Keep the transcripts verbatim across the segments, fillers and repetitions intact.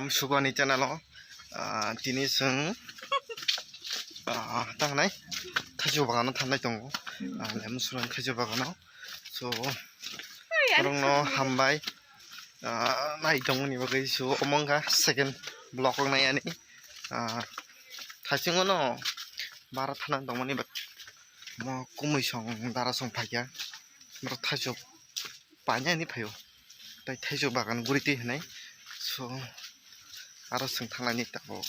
Sugo ani channel o, ah, tini chwng, ah, tang nai thaichuk bagano thangnai tongo, ah, Lemusra ni thaichuk bagano. So, borokno hambai, ah, nai tongmani bagwi. So, omo wngkha second vlog rok nai ani, ah, thaichungo no bara thana tongmani, but mo kumui song dara song phaikha, borok thaichuk painani phaio, tai thaichuk bagan guri twi hinai. So, aro chwng thanglani tabuk.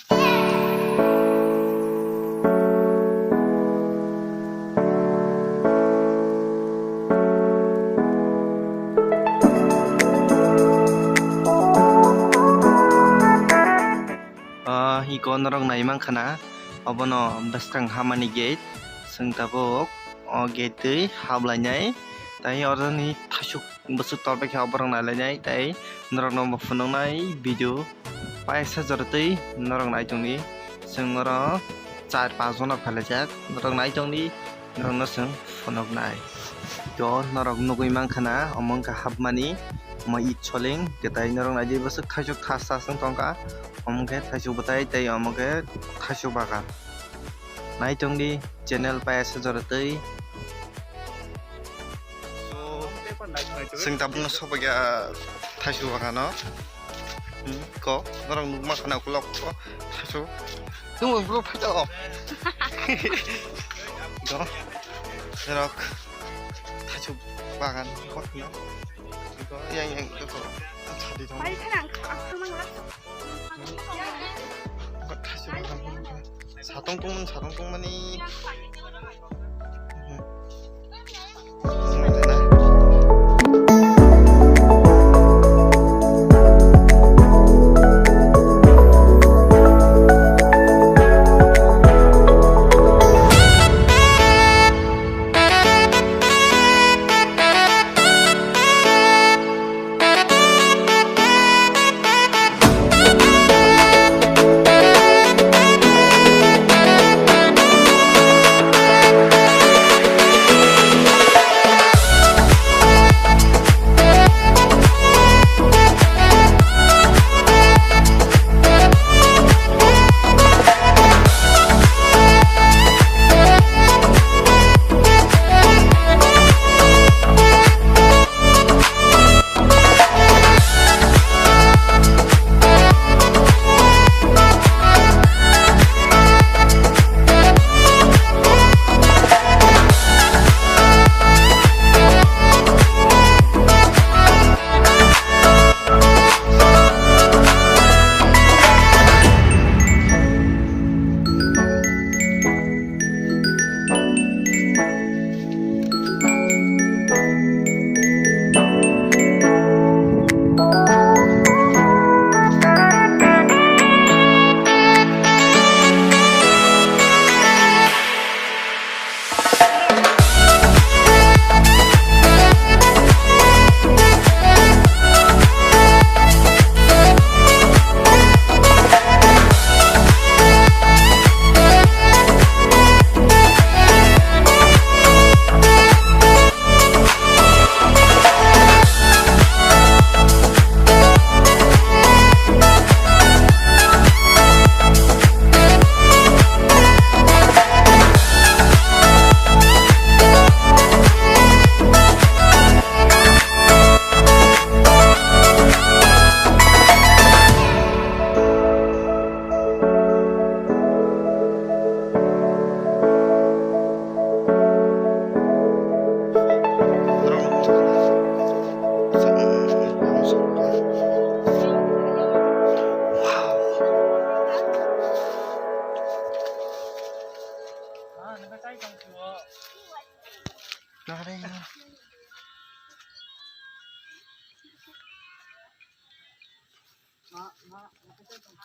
Ah, iko norok nai mankha na, obono bwskang hamani gate, chwng tabuk o gate twi hablainai, tai oroni thaichuk bwswk tolbai khe oborok nailainai, tai norokno bo phunuknai video paisa jora twi norok nai tongdi. Chwng oro char pas jona phailaijak, norok nai tongdi, norokno chwng phunuknai. To norok nugwi mankha na, omo wngkha hapmani, omo it soling, kwtai norok naidi bwswk thaichuk thas thas wng tongkha, omo khe thaichuk bwtai tei omo khe thaichuk bagan. Nai tongdi channel paisa jora twi. So, chwng tabukno sophaikha thaichuk bagano. Hmm, ko, norok nukma khana ukulok ko, thaichuk. Nung ukulok phaito. Do, norok thaichuk bagan ko khna. Ko, yang, yang, ko, ko. Sadi dong. Bai khana ang, ang khana nang laksa. Ko thaichuk bagan. Satong tongmani, satong tongmani.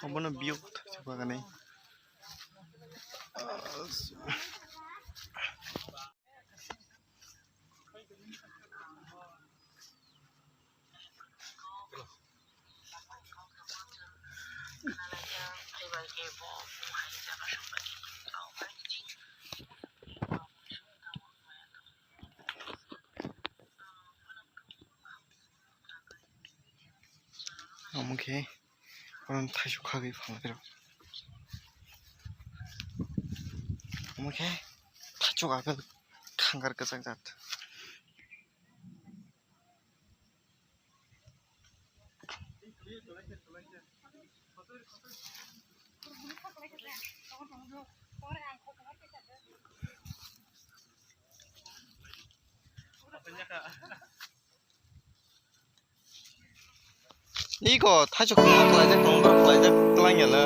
Obono view thaksa bagani. Omo khe Kono thaisuk khagwi phalnai rok. Omo khe thaisuk apel khangar kwchak jat. Iko thaisuk tongma khlaijak, tongma khlaijak, twlang ya na.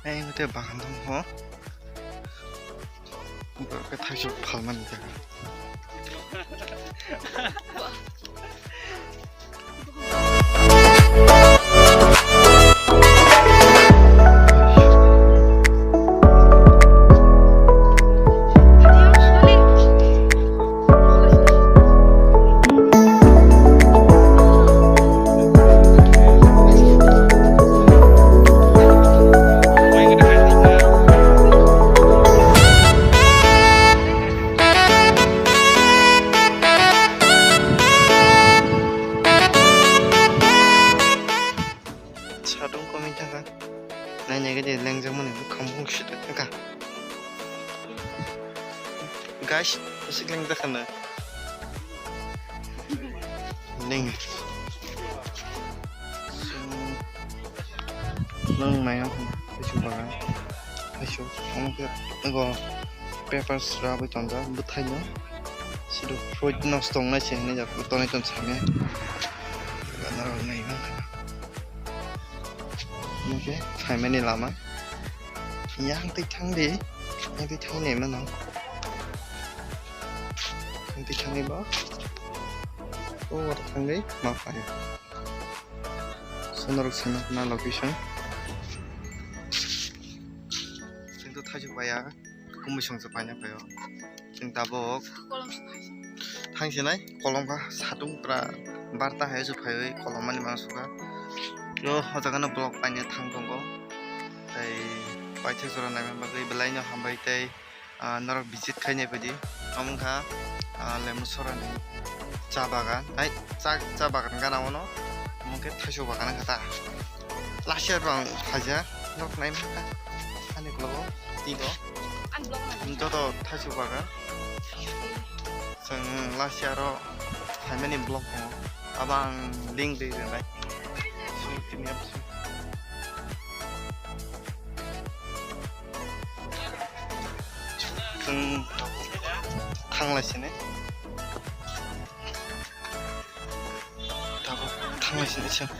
Ei, mete bagan dong ho. Borok khe thaisuk phalmani jaga. Sadung komi thangkha. Naina gede lengjakmani bwkhang bung sida thangkha. Guys, bwswk lengjakha na. Leng. Nwng maya thaisuk bagan. Thaisuk. Omo khe ego papers rabwi tonjak bwthaino. Sido fruit nosto wngnai se hinwi jak tonwi ton same. Norok nai mankha. Omo khe phaimani lama. Yang twi thang di. Yang twi thang nai mano. Yang twi thangwi bo. O oro thangwi ma phaio. Sonorok sana na location. Chwng to thaisuk paiya. Kumui songsa paina phaio. Chwng tabuk thangsinai kolom kha satung pura barta hai su phaiwi kolom mani mangsuka. Yo, o jaga no vlog paina thang tongo. Tei paithak jora naina bagwi belai no hambai tei, ah, norok visit khaina phaidi. Omo wngkha, ah, Lemusora ni cha bagan. Ai, cha, cha bagan gana ono. Omo khe thaisuk bagan wngkha ta. Last year bo ang phaijak, nok nai mankha. Ani vlog o, twi go. Joto thaisuk bagan. Chwng last year o phaimani vlog tongo. Abo ang link rwi rwnai. Chwng tini abo chwng. Chwng thanglai sini. Tabuk thanglai sini chwng.